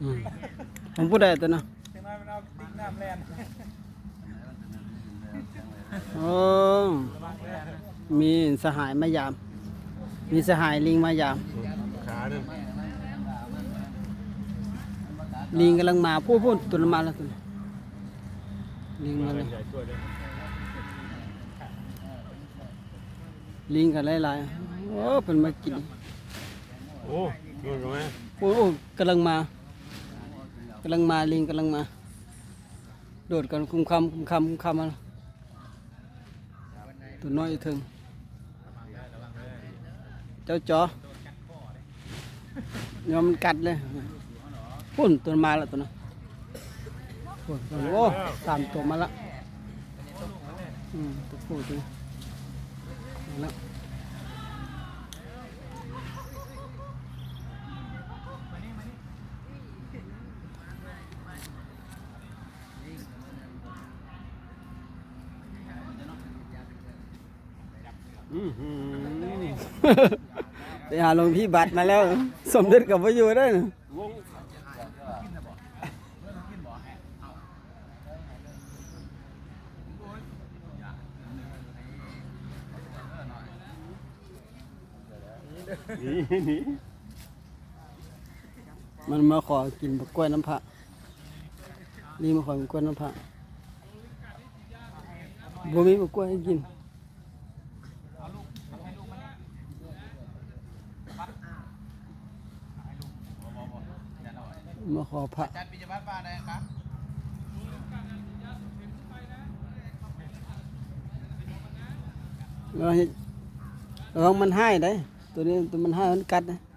ອືມ ຂອງຜູ້ໃດຕົວນັ້ນ? ໂອ້ ມີສະຫາຍມາຢາມ ມີສະຫາຍລິງມາຢາມ. ຂາໜຶ່ງ ລິງກຳລັງມາ. ພຸ້ນໆ ຕົວນັ້ນມາແລ້ວ ຕົວນັ້ນ ລິງມາແລ້ວ. ລິງກໍຫຼາຍໆ. ໂອ້ ເພິ່ນມາກິນ. ໂອ້ ໂດດເຂົ້າມາ. ໂອ້ ໂອ້ ກຳລັງມາ ກຳລັງມາ ລິງກຳລັງມາ. ໂດດກັນຄຸມຄຳ ຄຸມຄຳ ຄຸມຄຳມາ. ຕົວນ້ອຍຢູ່ເທິງ ເຈົ້າຈໍ ຍອມມັນກັດເລີຍ. ພຸ້ນ ຕົວມາແລ້ວຕົວນັ້ນ. ໂອ້ ໂອ້ ສາມຕົວມາລະ. ອືມ ຕົວຜູ້ຕົວ ມາລະ. ອືຫື ໄປຫາຫຼວງພີ່ບັດມາແລ້ວ ສົມເດັດກໍບໍ່ຢູ່ເດ້. ນີ້ ນີ້ ມັນມາຂໍກິນບັກກ້ວຍນຳພະ ລີມາຂໍກິນກ້ວຍນຳພະ ບໍ່ມີບັກກ້ວຍໃຫ້ກິນ. ມາຂໍພະ ລະເຮັດ ລະວັງມັນຮ້າຍໄດ໋ ໂຕນີ້ ໂຕມັນຮ້າຍ ມັນກັດໄດ໋.